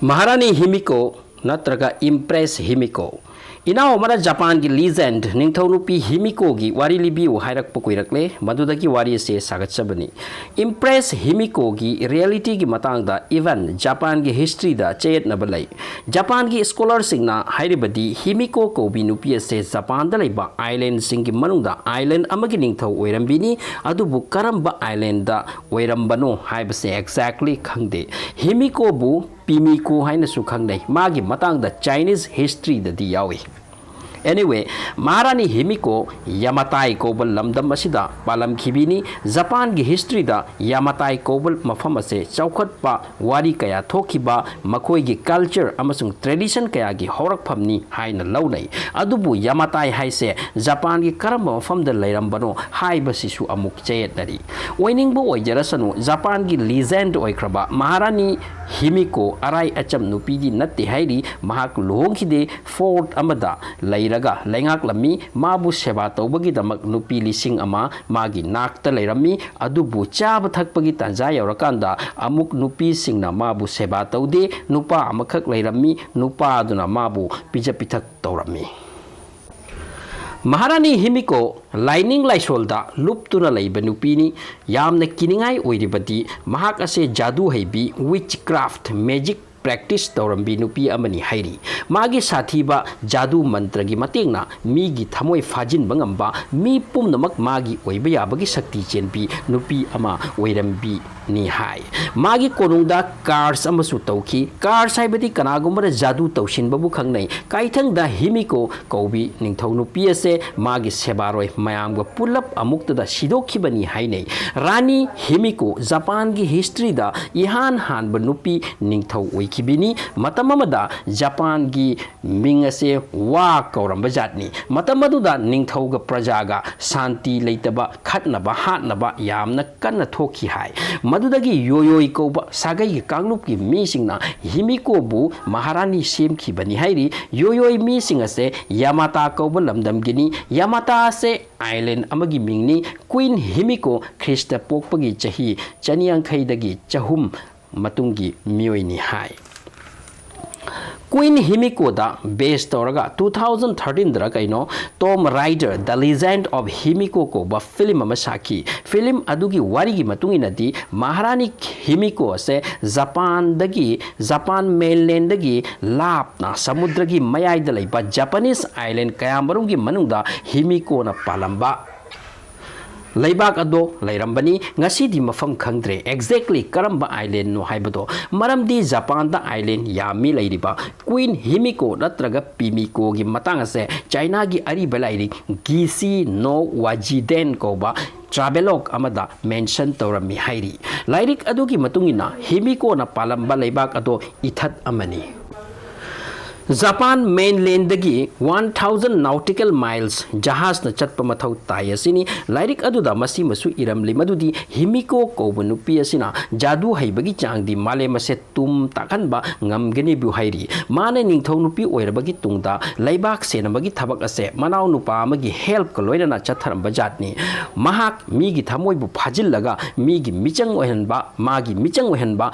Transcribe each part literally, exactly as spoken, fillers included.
ꯃꯍꯥꯔꯥꯅꯤ ꯍꯤꯃꯤꯀꯣ ꯅꯠꯇ꯭ꯔꯒ ꯏꯝꯄ꯭ꯔꯦꯁ ꯍꯤꯃꯤꯀꯣ꯫ ꯏꯅꯥꯎ ꯑꯃꯅ ꯖꯄꯥꯟꯒꯤ ꯂꯤꯖꯦꯟꯗ ꯅꯤꯡꯊꯧ ꯅꯨꯄꯤ ꯍꯤꯃꯤꯀꯣꯒꯤ ꯋꯥꯔꯤ ꯂꯤꯕꯤꯌꯨ ꯍꯥꯏꯔꯛꯄ ꯀꯨꯏꯔꯛꯂꯦ꯫ ꯃꯗꯨꯗꯒꯤ ꯋꯥꯔꯤ ꯑꯁꯤ ꯁꯥꯒꯠꯆꯕꯅꯤ꯫ ꯏꯝꯄ꯭ꯔꯦꯁ ꯍꯤꯃꯤꯀꯣꯒꯤ ꯔꯤꯌꯦꯂꯤꯇꯤꯒꯤ ꯃꯇꯥꯡꯗ ꯏꯚꯟ ꯖꯄꯥꯟꯒꯤ ꯍꯤꯁꯇ꯭ꯔꯤꯗ ꯆꯌꯦꯠꯅꯕ ꯂꯩ꯫ ꯖꯄꯥꯟꯒꯤ ꯁ꯭ꯀꯣꯂꯔꯁꯤꯡꯅ ꯍꯥꯏꯔꯤꯕꯗꯤ ꯍꯤꯃꯤꯀꯣ ꯀꯧꯕꯤ ꯅꯨꯄꯤ ꯑꯁꯦ ꯖꯄꯥꯟꯗ ꯂꯩꯕ ꯑꯥꯏꯂꯦꯟꯁꯤꯡꯒꯤ ꯃꯅꯨꯡꯗ ꯑꯥꯏꯂꯦꯟ ꯑꯃꯒꯤ ꯅꯤꯡꯊꯧ ꯑꯣꯏꯔꯝꯕꯤꯅꯤ꯫ ꯑꯗꯨꯕꯨ ꯀꯔꯝꯕ ꯑꯥꯏꯂꯦꯟꯗ ꯑꯣꯏꯔꯝꯕꯅꯣ ꯍꯥꯏꯕꯁꯦ ꯑꯦꯛꯖꯦꯛꯂꯤ ꯈꯪꯗꯦ꯫ ꯍꯤꯃꯤꯀꯣꯕꯨ ꯄꯤꯃꯤꯀꯣ ꯍꯥꯏꯅꯁꯨ ꯈꯪꯅꯩ꯫ ꯃꯥꯒꯤ ꯃꯇꯥꯡꯗ ꯆꯥꯏꯅꯤꯁ ꯍꯤꯁꯇ꯭ꯔꯤꯗꯗꯤ ꯌꯥꯎꯏ꯫ ꯑꯦꯅꯤꯋꯦ, ꯃꯍꯥꯔꯥꯅꯤ ꯍꯤꯃꯤꯀꯣ ꯌꯥꯃꯥꯇꯥꯏ ꯀꯧꯕ ꯂꯝꯗꯝ ꯑꯁꯤꯗ ꯄꯥꯜꯂꯝꯈꯤꯕꯤꯅꯤ꯫ ꯖꯄꯥꯟꯒꯤ ꯍꯤꯁꯇ꯭ꯔꯤꯗ ꯌꯥꯃꯥꯇꯥꯏ ꯀꯧꯕ ꯃꯐꯝ ꯑꯁꯦ ꯆꯥꯎꯈꯠꯄ ꯋꯥꯔꯤ ꯀꯌꯥ ꯊꯣꯛꯈꯤꯕ, ꯃꯈꯣꯏꯒꯤ ꯀꯜꯆꯔ ꯑꯃꯁꯨꯡ ꯇ꯭ꯔꯦꯗꯤꯁꯟ ꯀꯌꯥꯒꯤ ꯍꯧꯔꯛꯐꯝꯅꯤ ꯍꯥꯏꯅ ꯂꯧꯅꯩ꯫ ꯑꯗꯨꯕꯨ ꯌꯥꯃꯥꯇꯥꯏ ꯍꯥꯏꯁꯦ ꯖꯄꯥꯟꯒꯤ ꯀꯔꯝꯕ ꯃꯐꯝꯗ ꯂꯩꯔꯝꯕꯅꯣ ꯍꯥꯏꯕꯁꯤꯁꯨ ꯑꯃꯨꯛ ꯆꯌꯦꯠꯅꯔꯤ꯫ ꯑꯣꯏꯅꯤꯡꯕ ꯑꯣꯏꯖꯔꯁꯅꯨ, ꯖꯄꯥꯟꯒꯤ ꯂꯤꯖꯦꯟꯗ ꯑꯣꯏꯈ꯭ꯔꯕ ꯃꯍꯥꯔꯥꯅꯤ ꯍꯤꯃꯤꯀꯣ ꯑꯔꯥꯏ ꯑꯆꯝ ꯅꯨꯄꯤꯗꯤ ꯅꯠꯇꯦ ꯍꯥꯏꯔꯤ꯫ ꯃꯍꯥꯛ ꯂꯨꯍꯣꯡꯈꯤꯗꯦ, ꯐꯣꯔꯠ ꯑꯃꯗ ꯂꯩꯔꯒ ꯂꯩꯉꯥꯛꯂꯝꯃꯤ꯫ ꯃꯥꯕꯨ ꯁꯦꯕꯥ ꯇꯧꯕꯒꯤꯗꯃꯛ ꯅꯨꯄꯤ ꯂꯤꯁꯤꯡ ꯑꯃ ꯃꯥꯒꯤ ꯅꯥꯛꯇ ꯂꯩꯔꯝꯃꯤ꯫ ꯑꯗꯨꯕꯨ ꯆꯥꯕ ꯊꯛꯄꯒꯤ ꯇꯥꯟꯖꯥ ꯌꯧꯔꯀꯥꯟꯗ ꯑꯃꯨꯛ ꯅꯨꯄꯤꯁꯤꯡꯅ ꯃꯥꯕꯨ ꯁꯦꯕꯥ ꯇꯧꯗꯦ꯫ ꯅꯨꯄꯥ ꯑꯃꯈꯛ ꯂꯩꯔꯝꯃꯤ꯫ ꯅꯨꯄꯥ ꯑꯗꯨꯅ ꯃꯥꯕꯨ ꯄꯤꯖ ꯄꯤꯊꯛ ꯇꯧꯔꯝꯃꯤ꯫ ꯃꯍꯥꯔꯥꯅꯤ ꯍꯤꯃꯤꯀꯣ ꯂꯥꯏꯅꯤꯡ ꯂꯥꯏꯁꯣꯜꯗ ꯂꯨꯞꯇꯨꯅ ꯂꯩꯕ ꯅꯨꯄꯤꯅꯤ꯫ ꯌꯥꯝꯅ ꯀꯤꯅꯤꯡꯉꯥꯏ ꯑꯣꯏꯔꯤꯕꯗꯤ ꯃꯍꯥꯛ ꯑꯁꯦ ꯖꯥꯗꯨ ꯍꯩꯕꯤ, ꯋꯤꯆ ꯀ꯭ꯔꯥꯐꯠ, ꯃꯦꯖꯤꯛ ꯄ꯭ꯔꯦꯛꯇꯤꯁ ꯇꯧꯔꯝꯕꯤ ꯅꯨꯄꯤ ꯑꯃꯅꯤ ꯍꯥꯏꯔꯤ꯫ ꯃꯥꯒꯤ ꯁꯥꯊꯤꯕ ꯖꯥꯗꯨ ꯃꯟꯇ꯭ꯔꯒꯤ ꯃꯇꯦꯡꯅ ꯃꯤꯒꯤ ꯊꯃꯣꯏ ꯐꯥꯖꯤꯟꯕ ꯉꯝꯕ, ꯃꯤ ꯄꯨꯝꯅꯃꯛ ꯃꯥꯒꯤ ꯑꯣꯏꯕ ꯌꯥꯕꯒꯤ ꯁꯛꯇꯤ ꯆꯦꯟꯕꯤ ꯅꯨꯄꯤ ꯑꯃ ꯑꯣꯏꯔꯝꯕꯤꯅꯤ ꯍꯥꯏ꯫ ꯃꯥꯒꯤ ꯀꯣꯅꯨꯡꯗ ꯀꯥꯔꯁ ꯑꯃꯁꯨ ꯇꯧꯈꯤ꯫ ꯀꯥꯔꯁ ꯍꯥꯏꯕꯗꯤ ꯀꯅꯥꯒꯨꯝꯕꯅ ꯖꯥꯗꯨ ꯇꯧꯁꯤꯟꯕꯕꯨ ꯈꯪꯅꯩ꯫ ꯀꯥꯏꯊꯪꯗ ꯍꯤꯃꯤꯀꯣ ꯀꯧꯕꯤ ꯅꯤꯡꯊꯧ ꯅꯨꯄꯤ ꯑꯁꯦ ꯃꯥꯒꯤ ꯁꯦꯕꯥꯔꯣꯏ ꯃꯌꯥꯝꯒ ꯄꯨꯜꯂꯞ ꯑꯃꯨꯛꯇꯗ ꯁꯤꯗꯣꯛꯈꯤꯕꯅꯤ ꯍꯥꯏꯅꯩ꯫ ꯔꯥꯅꯤ ꯍꯤꯃꯤꯀꯣ ꯖꯄꯥꯟꯒꯤ ꯍꯤꯁꯇ꯭ꯔꯤꯗ ꯏꯍꯥꯟ ꯍꯥꯟꯕ ꯅꯨꯄꯤ ꯅꯤꯡꯊꯧ ꯑꯣꯏꯈꯤꯕꯤꯅꯤ꯫ ꯃꯇꯝ ꯑꯃꯗ ꯖꯄꯥꯟꯒꯤ ꯃꯤꯡ ꯑꯁꯦ ꯋꯥ ꯀꯧꯔꯝꯕ ꯖꯥꯠꯅꯤ꯫ ꯃꯇꯝ ꯑꯗꯨꯗ ꯅꯤꯡꯊꯧꯒ ꯄ꯭ꯔꯖꯥꯒ ꯁꯥꯟꯇꯤ ꯂꯩꯇꯕ, ꯈꯠꯅꯕ ꯍꯥꯠꯅꯕ ꯌꯥꯝꯅ ꯀꯟꯅ ꯊꯣꯛꯈꯤ ꯍꯥꯏ꯫ ꯃꯗꯨꯗꯒꯤ ꯌꯣꯌꯣꯏ ꯀꯧꯕ ꯁꯥꯒꯩꯒꯤ ꯀꯥꯡꯂꯨꯞꯀꯤ ꯃꯤꯁꯤꯡꯅ ꯍꯤꯃꯤꯀꯣꯕꯨ ꯃꯍꯥꯔꯥꯅꯤ ꯁꯦꯝꯈꯤꯕꯅꯤ ꯍꯥꯏꯔꯤ꯫ ꯌꯣꯌꯣꯏ ꯃꯤꯁꯤꯡ ꯑꯁꯦ ꯌꯥꯃꯥꯇꯥ ꯀꯧꯕ ꯂꯝꯗꯝꯒꯤꯅꯤ꯫ ꯌꯥꯃꯥꯇꯥ ꯑꯁꯦ ꯑꯥꯏꯂꯦꯟ ꯑꯃꯒꯤ ꯃꯤꯡꯅꯤ꯫ ꯀ꯭ꯋꯤꯟ ꯍꯤꯃꯤꯀꯣ ꯈ꯭ꯔꯤꯁꯇ ꯄꯣꯛꯄꯒꯤ ꯆꯍꯤ ꯆꯅꯤꯌꯥꯡꯈꯩꯗꯒꯤ ꯆꯍꯨꯝ ꯃꯇꯨꯡꯒꯤ ꯃꯤꯑꯣꯏꯅꯤ ꯍꯥꯏ꯫ Queen Himiko ꯗ base ꯇꯧꯔꯒ two thousand thirteen ꯗꯔ ꯀꯩꯅꯣ Tomb Raider: The Legend of Himiko ꯀꯧꯕ film ꯑꯃ ꯁꯥꯈꯤ꯫ Film ꯑꯗꯨꯒꯤ ꯋꯥꯔꯤꯒꯤ ꯃꯇꯨꯡ ꯏꯟꯅꯗꯤ ꯃꯍꯥꯔꯥꯅꯤ ꯍꯤꯃꯤꯀꯣ ꯑꯁꯦ ꯖꯄꯥꯟꯗꯒꯤ, ꯖꯄꯥꯟ mainland ꯗꯒꯤ ꯂꯥꯞꯅ ꯁꯃꯨꯗ꯭ꯔꯒꯤ ꯃꯌꯥꯏꯗ ꯂꯩꯕ Japanese island ꯀꯌꯥꯃꯔꯨꯝꯒꯤ ꯃꯅꯨꯡꯗ ꯍꯤꯃꯤꯀꯣꯅ ꯄꯥꯜꯂꯝꯕ ꯂꯩꯕꯥꯛ ꯑꯗꯣ ꯂꯩꯔꯝꯕꯅꯤ꯫ ꯉꯁꯤꯗꯤ ꯃꯐꯝ ꯈꯪꯗ꯭ꯔꯦ exactly ꯀꯔꯝꯕ island ꯅꯣ ꯍꯥꯏꯕꯗꯣ, ꯃꯔꯝꯗꯤ ꯖꯄꯥꯟꯗ island ꯌꯥꯝꯃꯤ ꯂꯩꯔꯤꯕ꯫ Queen ꯍꯤꯃꯤꯀꯣ ꯅꯠꯇ꯭ꯔꯒ ꯄꯤꯃꯤꯀꯣꯒꯤ ꯃꯇꯥꯡ ꯑꯁꯦ ꯆꯥꯏꯅꯥꯒꯤ ꯑꯔꯤꯕ ꯂꯥꯏꯔꯤꯛ ꯒꯤꯁꯤ ꯅꯣ ꯋꯥꯖꯤꯗꯦꯟ ꯀꯧꯕ travelogue ꯑꯃꯗ mention ꯇꯧꯔꯝꯃꯤ ꯍꯥꯏꯔꯤ꯫ ꯂꯥꯏꯔꯤꯛ ꯑꯗꯨꯒꯤ ꯃꯇꯨꯡ ꯏꯟꯅ ꯍꯤꯃꯤꯀꯣꯅ ꯄꯥꯜꯂꯝꯕ ꯂꯩꯕꯥꯛ ꯑꯗꯣ ꯏꯊꯠ ꯑꯃꯅꯤ꯫ ꯖꯄꯥꯟ mainland ꯗꯒꯤ one thousand nautical miles ꯖꯍꯥꯖꯅ ꯆꯠꯄ ꯃꯊꯧ ꯇꯥꯏ ꯑꯁꯤꯅꯤ꯫ ꯂꯥꯏꯔꯤꯛ ꯑꯗꯨꯗ ꯃꯁꯤꯃꯁꯨ ꯏꯔꯝꯂꯤ ꯃꯗꯨꯗꯤ ꯍꯤꯃꯤꯀꯣ ꯀꯧꯕ ꯅꯨꯄꯤ ꯑꯁꯤꯅ ꯖꯥꯗꯨ ꯍꯩꯕꯒꯤ ꯆꯥꯡꯗꯤ ꯃꯥꯂꯦꯝ ꯑꯁꯦ ꯇꯨꯝ ꯇꯥꯛꯍꯟꯕ ꯉꯝꯒꯅꯤꯕꯨ ꯍꯥꯏꯔꯤ꯫ ꯃꯥꯅ ꯅꯤꯡꯊꯧ ꯅꯨꯄꯤ ꯑꯣꯏꯔꯕꯒꯤ ꯇꯨꯡꯗ ꯂꯩꯕꯥꯛ ꯁꯦꯟꯅꯕꯒꯤ ꯊꯕꯛ ꯑꯁꯦ ꯃꯅꯥꯎ ꯅꯨꯄꯥ ꯑꯃꯒꯤ help ꯀ ꯂꯣꯏꯅꯅ ꯆꯠꯊꯔꯝꯕ ꯖꯥꯠꯅꯤ꯫ ꯃꯍꯥꯛ ꯃꯤꯒꯤ ꯊꯃꯣꯏꯕꯨ ꯐꯥꯖꯤꯜꯂꯒ ꯃꯤꯒꯤ ꯃꯤꯆꯪ ꯑꯣꯏꯍꯟꯕ, ꯃꯥꯒꯤ ꯃꯤꯆꯪ ꯑꯣꯏꯍꯟꯕ,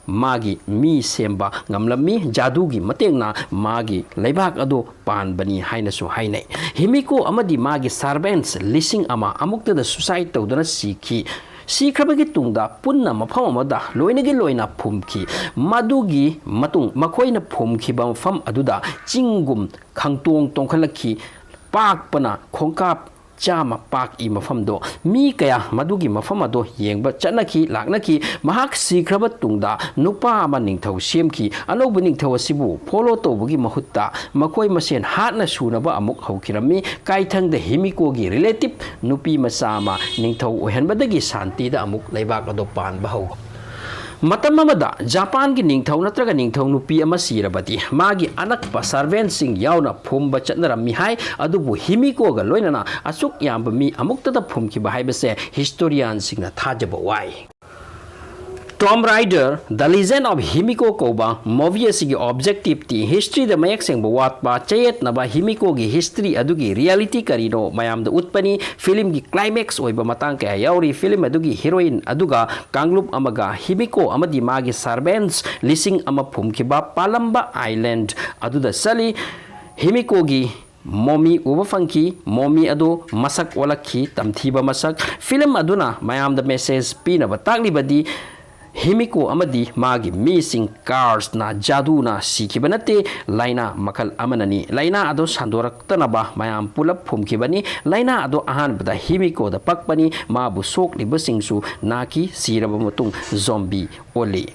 ꯃꯥꯒꯤ ꯃꯤ ꯁꯦꯝꯕ ꯉꯝꯂꯝꯃꯤ꯫ ꯖꯥꯗꯨꯒꯤ ꯃꯇꯦꯡꯅ ꯃꯥꯒꯤ ꯂꯩꯕꯥꯛ ꯑꯗꯨ ꯄꯥꯟꯕꯅꯤ ꯍꯥꯏꯅꯁꯨ ꯍꯥꯏꯅꯩ꯫ ꯍꯤꯃꯤꯀꯣ ꯑꯃꯗꯤ ꯃꯥꯒꯤ servants ꯂꯤꯁꯤꯡ ꯑꯃ ꯑꯃꯨꯛꯇꯗ suicide ꯇꯧꯗꯨꯅ ꯁꯤꯈꯤ꯫ ꯁꯤꯈ꯭ꯔꯕꯒꯤ ꯇꯨꯡꯗ ꯄꯨꯟꯅ ꯃꯐꯝ ꯑꯃꯗ ꯂꯣꯏꯅꯒꯤ ꯂꯣꯏꯅ ꯐꯨꯝꯈꯤ꯫ ꯃꯗꯨꯒꯤ ꯃꯇꯨꯡ ꯃꯈꯣꯏꯅ ꯐꯨꯝꯈꯤꯕ ꯃꯐꯝ ꯑꯗꯨꯗ ꯆꯤꯡꯒꯨꯝ ꯈꯪꯇꯣꯡ ꯇꯣꯡꯈꯠꯂꯛꯈꯤ꯫ ꯄꯥꯛꯄꯅ ꯈꯣꯡꯀꯥꯞ ꯆꯥꯝꯃ ꯄꯥꯛꯏ ꯃꯐꯝꯗꯣ꯫ ꯃꯤ ꯀꯌꯥ ꯃꯗꯨꯒꯤ ꯃꯐꯝ ꯑꯗꯣ ꯌꯦꯡꯕ ꯆꯠꯅꯈꯤ, ꯂꯥꯛꯅꯈꯤ꯫ ꯃꯍꯥꯛ ꯁꯤꯈ꯭ꯔꯕ ꯇꯨꯡꯗ ꯅꯨꯄꯥ ꯑꯃ ꯅꯤꯡꯊꯧ ꯁꯦꯝꯈꯤ꯫ ꯑꯅꯧꯕ ꯅꯤꯡꯊꯧ ꯑꯁꯤꯕꯨ follow ꯇꯧꯕꯒꯤ ꯃꯍꯨꯠꯇ ꯃꯈꯣꯏ ꯃꯁꯦꯟ ꯍꯥꯠꯅ ꯁꯨꯅꯕ ꯑꯃꯨꯛ ꯍꯧꯈꯤꯔꯝꯃꯤ꯫ ꯀꯥꯏꯊꯪꯗ ꯍꯤꯃꯤꯀꯣꯒꯤ relative ꯅꯨꯄꯤ ꯃꯆꯥ ꯑꯃ ꯅꯤꯡꯊꯧ ꯑꯣꯏꯍꯟꯕꯗꯒꯤ ꯁꯥꯟꯇꯤꯗ ꯑꯃꯨꯛ ꯂꯩꯕꯥꯛ ꯑꯗꯨ ꯄꯥꯟꯕ ꯍꯧ꯫ ꯃꯇꯝ ꯑꯃꯗ ꯖꯄꯥꯟꯒꯤ ꯅꯤꯡꯊꯧ ꯅꯠꯇ꯭ꯔꯒ ꯅꯤꯡꯊꯧ ꯅꯨꯄꯤ ꯑꯃ ꯁꯤꯔꯕꯗꯤ ꯃꯥꯒꯤ ꯑꯅꯛꯄ servant ꯁꯤꯡ ꯌꯥꯎꯅ ꯐꯨꯝꯕ ꯆꯠꯅꯔꯝꯃꯤ ꯍꯥꯏ, ꯑꯗꯨꯕꯨ ꯍꯤꯃꯤꯀꯣꯒ ꯂꯣꯏꯅꯅ ꯑꯁꯨꯛ ꯌꯥꯝꯕ ꯃꯤ ꯑꯃꯨꯛꯇꯗ ꯐꯨꯝꯈꯤꯕ ꯍꯥꯏꯕꯁꯦ historian ꯁꯤꯡꯅ ꯊꯥꯖꯕ ꯋꯥꯏ꯫ Tomb Raider: The Legend of Himiko ꯀꯧꯕ movie ꯑꯁꯤꯒꯤ objective ꯇꯤ history ꯗ ꯃꯌꯦꯛ ꯁꯦꯡꯕ ꯋꯥꯠꯄ ꯆꯌꯦꯠꯅꯕ ꯍꯤꯃꯤꯀꯣꯒꯤ history ꯑꯗꯨꯒꯤ reality ꯀꯔꯤꯅꯣ ꯃꯌꯥꯝꯗ ꯎꯠꯄꯅꯤ꯫ Film ꯒꯤ climax ꯑꯣꯏꯕ ꯃꯇꯥꯡ ꯀꯌꯥ ꯌꯥꯎꯔꯤ꯫ Film ꯑꯗꯨꯒꯤ heroine ꯑꯗꯨꯒ ꯀꯥꯡꯂꯨꯞ ꯑꯃꯒ ꯍꯤꯃꯤꯀꯣ ꯑꯃꯗꯤ ꯃꯥꯒꯤ servants ꯂꯤꯁꯤꯡ ꯑꯃ ꯐꯨꯝꯈꯤꯕ ꯄꯥꯂꯝꯕ island ꯑꯗꯨꯗ ꯆꯠꯂꯤ꯫ ꯍꯤꯃꯤꯀꯣꯒꯤ ꯃꯣꯃꯤ ꯎꯕ ꯐꯪꯈꯤ꯫ ꯃꯣꯃꯤ ꯑꯗꯨ ꯃꯁꯛ ꯑꯣꯜꯂꯛꯈꯤ, ꯇꯝꯊꯤꯕ ꯃꯁꯛ꯫ Film ꯑꯗꯨꯅ ꯃꯌꯥꯝꯗ message ꯄꯤꯅꯕ ꯇꯥꯛꯂꯤꯕꯗꯤ ꯍꯤꯃꯤꯀꯣ ꯑꯃꯗꯤ ꯃꯥꯒꯤ ꯃꯤꯁꯤꯡ curse ꯅ, ꯖꯥꯗꯨꯅ ꯁꯤꯈꯤꯕ ꯅꯠꯇꯦ, ꯂꯥꯏꯅꯥ ꯃꯈꯜ ꯑꯃꯅꯅꯤ꯫ ꯂꯥꯏꯅꯥ ꯑꯗꯨ ꯁꯟꯗꯣꯔꯛꯇꯅꯕ ꯃꯌꯥꯝ ꯄꯨꯂꯞ ꯐꯨꯝꯈꯤꯕꯅꯤ꯫ ꯂꯥꯏꯅꯥ ꯑꯗꯨ ꯑꯍꯥꯟꯕꯗ ꯍꯤꯃꯤꯀꯣꯗ ꯄꯛꯄꯅꯤ꯫ ꯃꯥꯕꯨ ꯁꯣꯛꯂꯤꯕꯁꯤꯡꯁꯨ ꯅꯥꯈꯤ꯫ ꯁꯤꯔꯕ ꯃꯇꯨꯡ zombie ꯑꯣꯜꯂꯤ꯫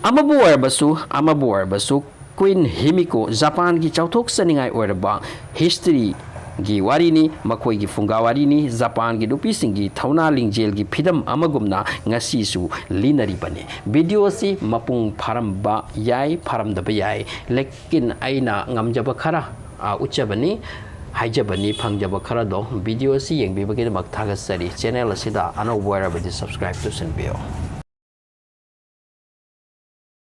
ꯑꯃꯕꯨ ꯑꯣꯏꯔꯕꯁꯨ, ꯑꯃꯕꯨ ꯑꯣꯏꯔꯕꯁꯨ, Queen ꯍꯤꯃꯤꯀꯣ ꯖꯄꯥꯟꯒꯤ ꯆꯥꯎꯊꯣꯛꯆꯅꯤꯡꯉꯥꯏ ꯑꯣꯏꯔꯕ history ꯒꯤ ꯋꯥꯔꯤꯅꯤ꯫ ꯃꯈꯣꯏꯒꯤ ꯐꯨꯡꯒꯥ ꯋꯥꯔꯤꯅꯤ꯫ ꯖꯄꯥꯟꯒꯤ ꯅꯨꯄꯤꯁꯤꯡꯒꯤ ꯊꯧꯅꯥ ꯂꯤꯡꯖꯦꯜꯒꯤ ꯐꯤꯗꯝ ꯑꯃꯒꯨꯝꯅ ꯉꯁꯤꯁꯨ ꯂꯤꯅꯔꯤꯕꯅꯤ꯫ Video ꯑꯁꯤ ꯃꯄꯨꯡ ꯐꯥꯔꯝꯕ ꯌꯥꯏ, ꯐꯥꯔꯝꯗꯕ ꯌꯥꯏ, ꯂꯦꯀꯤꯟ ꯑꯩꯅ ꯉꯝꯖꯕ ꯈꯔ, ꯑ, ꯎꯠꯆꯕꯅꯤ, ꯍꯥꯏꯖꯕꯅꯤ꯫ ꯐꯪꯖꯕ ꯈꯔꯗꯣ video ꯑꯁꯤ ꯌꯦꯡꯕꯤꯕꯒꯤꯗꯃꯛ ꯊꯥꯒꯠꯆꯔꯤ꯫ Channel ꯑꯁꯤꯗ ꯑꯅꯧꯕ ꯑꯣꯏꯔꯕꯗꯤ subscribe ꯇꯧꯁꯤꯟꯕꯤꯌꯨ꯫